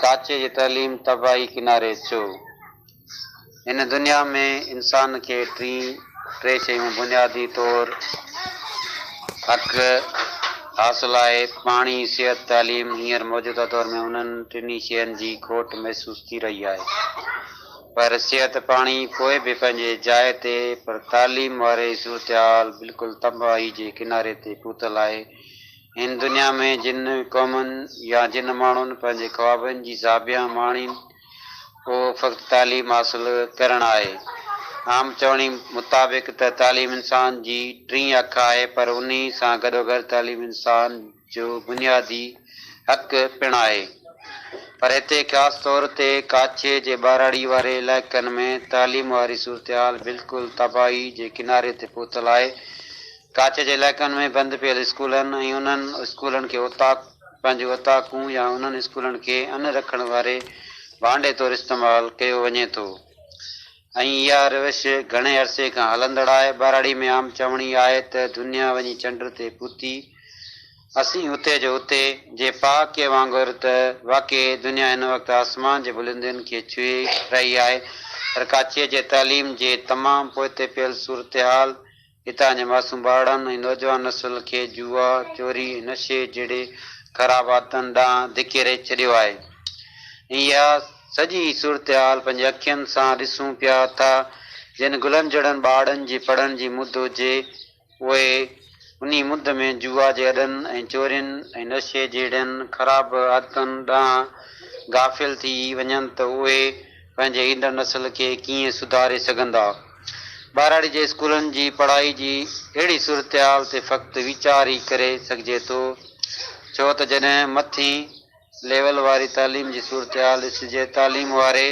ڪاڇي جي تعليم تباهي ڪناري ڇو؟ هن دنيا ۾ انسان کي ٽي شيون بنيادي طور حق حاصل آهي، پاڻي، صحت، تعليم. هينئر موجوده دور ۾ انهن ٽنهي شين جي کوٽ محسوس ٿي رهي آهي. پر صحت، پاڻي پوء به پنهنجي جاء تي پر تعليم واري صورتحال بلڪل تباهي جي ڪناري تي پهتل آهي. هن دنيا ۾ جن قومن يا جن ماڻهن پنهنجي خوابن جي ساڀيان ماڻي اهو فقط تعليم حاصل ڪرڻ آهي. عام چوڻي مطابق ته تعليم انسان جي ٽين اک آهي پر انهي سان گڏوگڏ تعليم انسان جو بنيادي حق پڻ آهي. پر هتي خاص طور تي ڪاڇي جي ٻهراڙي واري علائقن ۾ تعليم واري صورتحال بلڪل تباهي جي ڪناري تي پهتل آهي. ڪاڇي جي علائقن ۾ بند پيل اسڪولن ۽ انهن اسڪولن کي اوطاق پنهنجون اوطاقون يا انهن اسڪولن کي ان رکڻ واري ڀانڊي طور استعمال ڪيو وڃي ٿو ۽ اها روش گهڻي عرصي کان هلندڙ آهي. ٻهراڙي ۾ عام چوڻي آهي ته دنيا وڃي چنڊ تي پهتي، اسين اتي جو اتي جي پهاڪي وانگر ته واقعي دنيا هن وقت آسمان جي بلندين کي ڇهي رهي آهي پر ڪاڇي جي تعليم جي تمام پوئتي پيل صورتحال هتان جي معصوم ٻارڙن ۽ نوجوان نسل کي جوا، چوري ۽ نشي جهڙي خراب عادتن ڏانهن ڌڪيري ڇڏيو آهي ۽ اها سڄي صورتحال پنهنجي اکين سان ڏسون پيا ٿا. جن گلن جهڙن ٻارڙن جي پڙهڻ جي مد هجي، اهي انهي مد ۾ جوا جي اڏن ۽ چورين ۽ نشي جهڙين خراب عادتن ڏانهن غافل ٿي وڃن ته اهي پنهنجي ايندڙ نسل کي ڪيئن سڌاري سگهندا؟ ٻهراڙي جي اسڪولن جي پڙهائي جي اهڙي صورتحال تي فقط ويچار ئي ڪري سگهجي ٿو، ڇو ته جڏهن مٿين ليول واري تعليم جي صورتحال ڏسجي، تعليم واري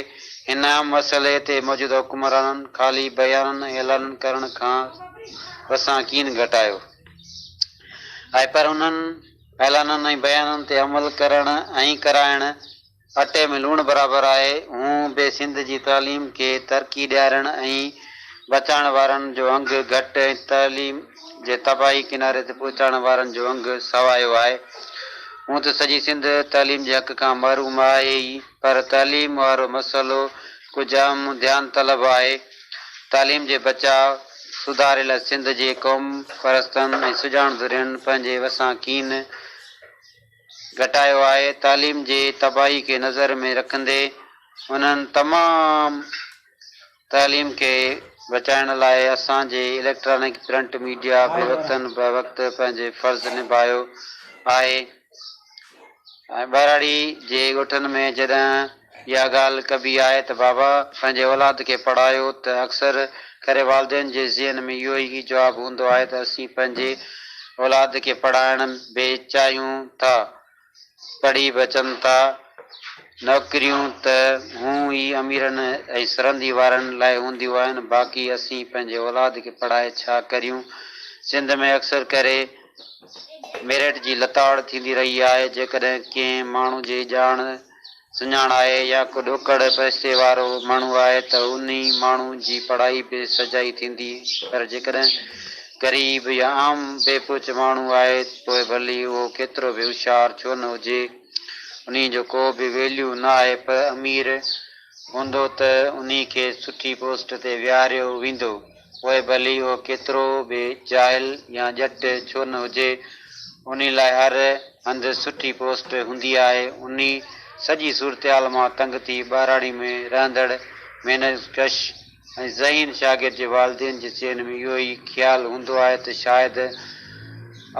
هن اهم مسئلي تي موجوده حڪمرانن خالي بيانن ۽ اعلانن ڪرڻ کان وسان ڪين گهٽايو آهي پر انهن اعلانن ۽ بيانن تي عمل ڪرڻ ۽ ڪرائڻ اٽي ۾ لوڻ برابر آهي. هونء به سنڌ جي تعليم کي ترقي ڏيارڻ ۽ بچائڻ وارن جو انگ گهٽ ۽ تعليم جي تباهي ڪناري تي پهچائڻ وارن جو انگ سوايو آهي. هونء ته سڄي سنڌ تعليم جي حق کان محروم آهي ئي پر تعليم وارو مسئلو ڪجهه اهم ڌيان طلب آهي. تعليم جي بچاء، سڌاري لاء سنڌ جي قوم پرستن ۽ سڄاڻ ڌرين پنهنجي وسان ڪين گهٽايو آهي، تعليم جي تباهي کي نظر ۾ رکندي انهن تمام تعليم کي بچائڻ لاء اسان جي اليڪٽرانڪ پرنٽ ميڊيا به وقتن به وقت پنهنجي فرض نڀايو آهي ۽ ٻهراڙي جي ڳوٺن ۾ جڏهن اها ڳالهه ڪبي آهي ته بابا پنهنجي اولاد کي پڙهايو ته اڪثر ڪري والدين جي ذهن ۾ اهو ئي جواب هوندو آهي ته اسين پنهنجي اولاد کي پڙهائڻ به چاهيون ٿا، پڙهي به اچن ٿا، نوڪريون ته هون ئي اميرن ۽ سرندي وارن لاء هونديون آهن، باقي اسين پنهنجي اولاد کي پڙهائي ڇا ڪريون؟ سنڌ ۾ اڪثر ڪري ميرٽ جي لتاڙ ٿيندي رهي آهي، جيڪڏهن ڪنهن ماڻهو جي ڄاڻ سڃاڻ آهي يا ڪو ڏوڪڙ پئسي وارو ماڻهو آهي ته انهي ماڻهو جي پڙهائي به سجائي ٿيندي پر جيڪڏهن غريب يا عام بي پهچ ماڻهو آهي پوء ڀلي اهو ڪيترو به هوشيار ڇو نه هجي انهي جو ڪو به ويليو نه آهي پر امير هوندو ته انهي کي سٺي پوسٽ تي ويهاريو ويندو. پوء ڀلي اهو ڪيترو به جاهل يا ڄٽ ڇو نه هجي، انهي لاء هر هنڌ سٺي پوسٽ هوندي آهي. انهي سڄي صورتحال مان تنگ ٿي ٻهراڙي ۾ رهندڙ محنت ڪش ۽ ذهين شاگرد جي والدين جي ذهن ۾ اهو ئي خيال هوندو آهي ته شايد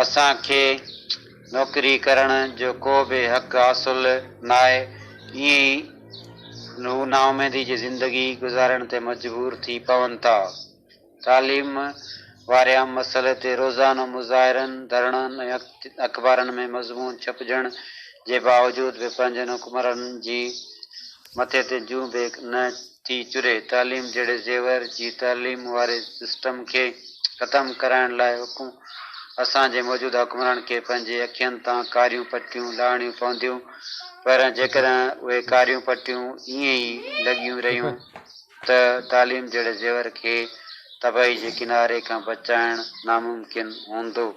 اسان کي نوڪري ڪرڻ جو ڪو به حق حاصل ناهي، ائين ئي هو نااميدي جي زندگي گذارڻ تي مجبور ٿي پون ٿا. تعليم واري اهم مسئلي تي روزانو مظاهرن، ڌرڻن ۽ اخبارن ۾ مضمون ڇپجڻ جي باوجود به پنهنجن حڪمرانن جي مٿي تي جون به نه ٿي چري. تعليم جهڙي زيور جي تعليم واري سسٽم کي ختم ڪرائڻ لاء اسان جي موجوده حڪمرانن کي پنهنجي اکين تان ڪاريون پٽيون لاهڻيون پونديون پر جيڪڏهن اهي ڪاريون پٽيون ائين ئي لڳيون رهيون ته تعليم جهڙي زيور کي تباهي جي ڪناري کان بچائڻ ناممڪن هوندو.